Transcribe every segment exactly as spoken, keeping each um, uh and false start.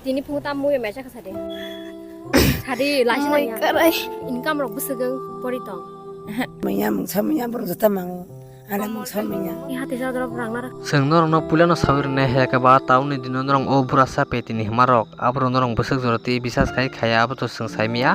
Tini phungo tam muya mesa kha sadi. Sadi laisi Mai nangya. Karai. Income rok bwswk wng pori tong. Manya mungsa manya borok jota mango. Ala mungsa manya. I hati jadrok rang nara. Chwng norokno puilano sawi rwnai hai khe ba tauni dino norok o bura sa petini hima rok. Aborok norok bwswk jora twi bisas khai khaya abo to chwng sai maya.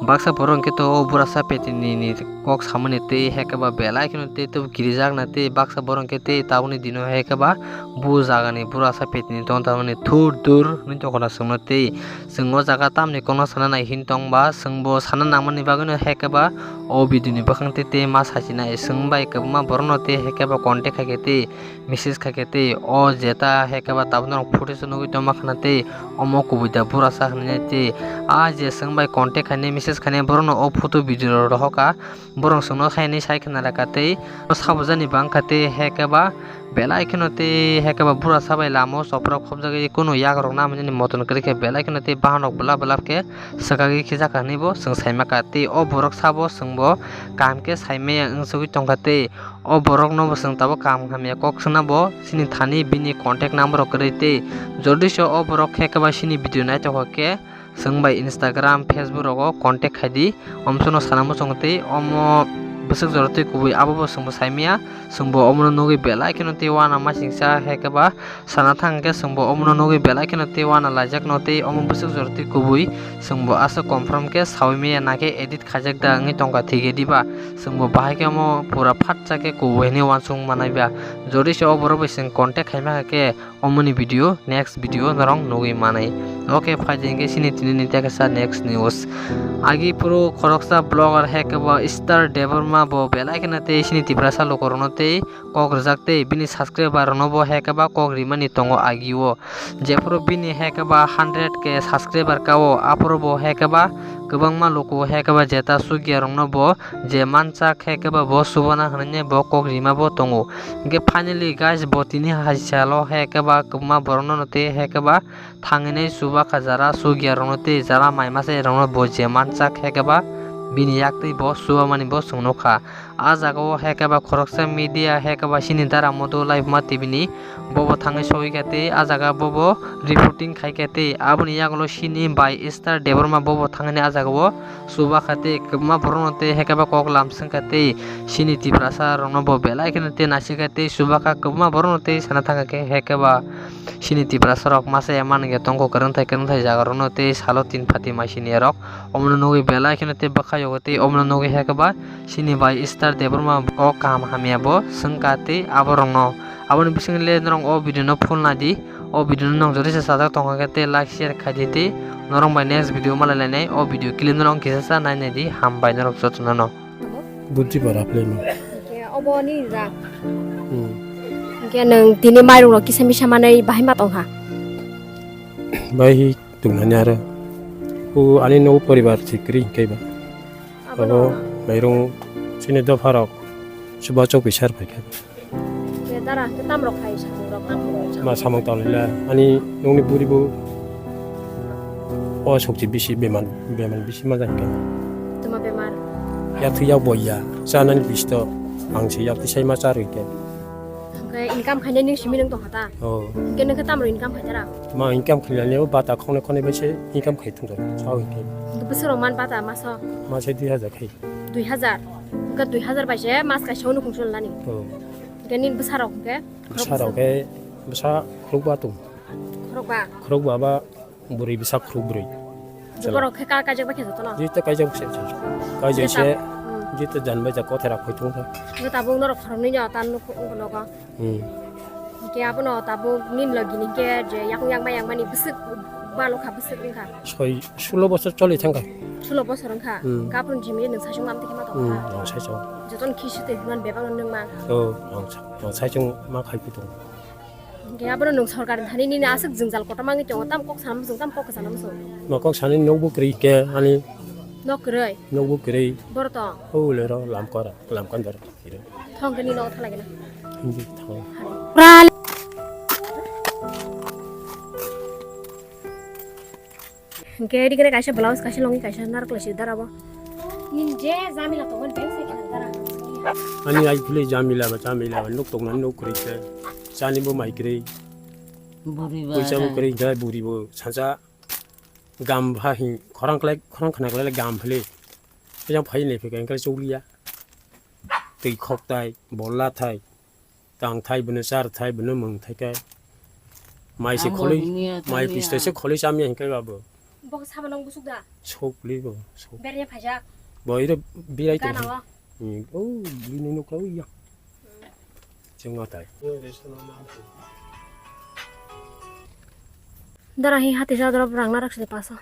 Baksa borok hwnkhe to o bura sa petini ni kok samani tei hai khe ba belai kheno tei tebo kirijak na tei baksa borok hwnkhe tei tabukni dino hai khe ba bo jagani bura sa petini tong tamani thur thur hinwi tongkha na chwngno tei chwng o jaga tamni kokno sana nai hin tong ba chwng bo sana nangmani bagwino hai khe ba o video ni bwkhang tei tei ma sachinai chwng bai kwbangma borokno tei hai khe ba contact khai khe tei message khai khe tei o jeta hai khe ba tabuk norok photo se nugui tongma khana tei omo kubui da bura sa hinwi tei a je chwng bai contact khainai message khainai borokno o photo video rok rohor kha borok chwngno khainai sai khna rwkha tei o sabo jani bang kha tei hai khe ba belai kheno tei hai khe ba bura sa bai lama o chopra khopjagwi kunu yak rok namani moton kwrwi khe belai kheno tei bahan rok bwlap bwlap khe swkagwi khijak kha hinwi bo chwng sai ma kha tei o borok sabo chwng bo kaham khe sai maya wng sugui tong kha tei o borok no bo chwng tabuk kaham hamya kok swngna bo chini thani bini contact number rok kwrwi tei jodi se o borok khe khe ba chini video naitokha khe chwng bai Instagram, Facebook rogo contact khai di, omswkno sana muchung tei omo bwswk jora twi kubui abo bo chwng bo sai maya, chwng bo omono nugui belai kheno tei uanama singsa hai khe ba sana thang khe chwng bo omono nugui belai kheno tei uana laijak no tei omo bwswk jora twi kubui chwng bo aswk confirm khe saui maya na khe edit khaijak da wngwi tongkha thik ediba. Chwng bo bahai khe omo pura phatsa khe kubui hinwi uansuk manai ba. Jodi se o borok bai chwng contact khai ma kha khe omoni video, next video norok nugui manai. Okay, phai di hinkhe chini tini ni teksa next news. Agi phuru khoroksa blogger hai khe bo Star Debbarma bo belai kheno tei chini Tiprasa lukurokno tei kok rwjak tei bini subscriber rokno bo hai khe ba kok rimani tongo agi o. Jephuru bini hai khe ba hundred K subscriber ka o, aphuru bo hai khe ba kwbangma luku hai khe ba jeta sugya rokno bo je manchak hai khe ba bo subana hinwi bo kok rima bo tongo. Hinkhe finally guys, bo tini hai salo hai khe ba kwbangma borokno no tei hai khe ba thangwi nai chuba kha jara sugya rokno tei jara mai masa rokno bo je manchak hai khe ba bini yak twi bo chuba mani bo chwng nukha. Ah jaga o hai khe ba khoroksa media hai khe ba chini Dara Modu Live Ma T V ni bobo thangwi sogwi kha tei ah jaga bobo reporting khai kha tei aboni yagulo chini bai Star Debbarma bobo thangwi ah jaga o chuba kha tei kwbangma borok no tei hai khe ba kok lam swng kha tei chini Tiprasa rok no bo belai kheno tei naisik kha tei chuba kha kwbangma borok no tei sana thang kha khe hai khe ba chini Tiprasa rok masa ya man ya tongkho kwrwngthai kwrwngthai jaga rok no tei salo tin phati mai sini rok. Omono nugui belai kheno tei bwkha yogo tei omono nugui hai khe ba chini bai Star Debbarma o kaham hamya bo swngkha tei aborokno. Aboni bisingtwi le norok o video no full naidi, o video no nwng jodi se sajak tongkha khe tei like share khaidi tei norok bai next video malai lainai. O video clip norok kisa sa nai naidi, hambai norok jotono no. Budhi bara phlai ma. Hingke obo nini da? Hmm. Hingke nwng tini mairung rok kisa misa manwi bahai ma tongkha? Bahai tongnani aro. O ani nogo poribar se kwrwi hingke ba. Abono? Abo mairung chini dopha rok chuba chok bisar phaikha. Hingke dara hingke tam rok khai samung rok tam rok. Ma samung tanglela ani nogni buri bo o sokchi bisi beman beman bisi ma jai hingke. Tuma bemar? Yak thwi yak boya chanani bisto ang se yak thwi sai ma charwi khe. Hingke income khainai nung simi nung tongkha ta? Oh. Hingke nung khe tam rok income khai tara? Ma income khainani o bata khongnai khongnai bai se income khai thung rok sao hingke. Hingke bwswk rok man bata maso? Ma se dui hajar khai. Dui hajar? Hingke dui hajar bai se mas kaisa o nukhung chol nani? Oh. Hingke nini bwsa rok hingke? Bwsa rok khe bwsa khorokba tong. Khorokba? Khorokba ba bwrwi bwsa khorokbrwi. Borok khe ka-, kaijak bai khe jotono? Jito kaijak se, kaijak se, jito jan bai jak kothai rak khoi thung kha. Jito tabuk norok khoroknwi no tan nuk nogo. Hmm. Hingke abono tabuk nini logi ni hingke je yakung yakma yakmani bwswk balo kha bwswk wngkha. Soi, sulo bosor choli thangkha. Sulo bosor wngkha? Hmm. Kapron jimi nwng saichung mam tikhe ma tongkha? Hmm, nwng saichung. Jotono khisu twi hwnmani bebak no nwng mang. Oh, nwng sa-, nwng saichung ma khai phi tongo. Hingke abono nwng sorkar ni thani nini aswk jwngjal kotorma wngwi tongo, tamo kok sana muchung, tamo kok kwchana muchung? Ma kok sani nokbo kwrwi khe ani. Nok kwrwi? Nokbo kwrwi. Boro tong? O ulero lamkora, lamkandar. Thong khe nini nogo thalai gana? Hindi thong. Pura. Hingke ri kene kaisa blouse, kaisa longi, kaisa narwk lai si dara bo. Nini je jamila tongmani beng se khe dara. Ani ai philai jamila ba, jamila ba, nuk tongmani nuk kwrwi khe, chani bo mai kwrwi. Buri ba Puisa bo ra. Kwrwi hwnkhe buri bo sacha gam ha hi khorang klai, khorang khna klai gam hili. Yang phai le phai khe choliya. Twi khok tai, bolla thai, tang thai, bini char thai, bini mung thai khe. Mai se Amo kholi, hini ya mai thani pista ya. Se kholi chamya hwnkhe ba bo. Bok sabo nang busuk da? Sok li bo, sok. Bernya phajak. Bo ire birai tong. Gana wa. Hmm, oh, bini nukla ya. Chengma tai. Dara hi hati sa dara rang na raksi de pasa.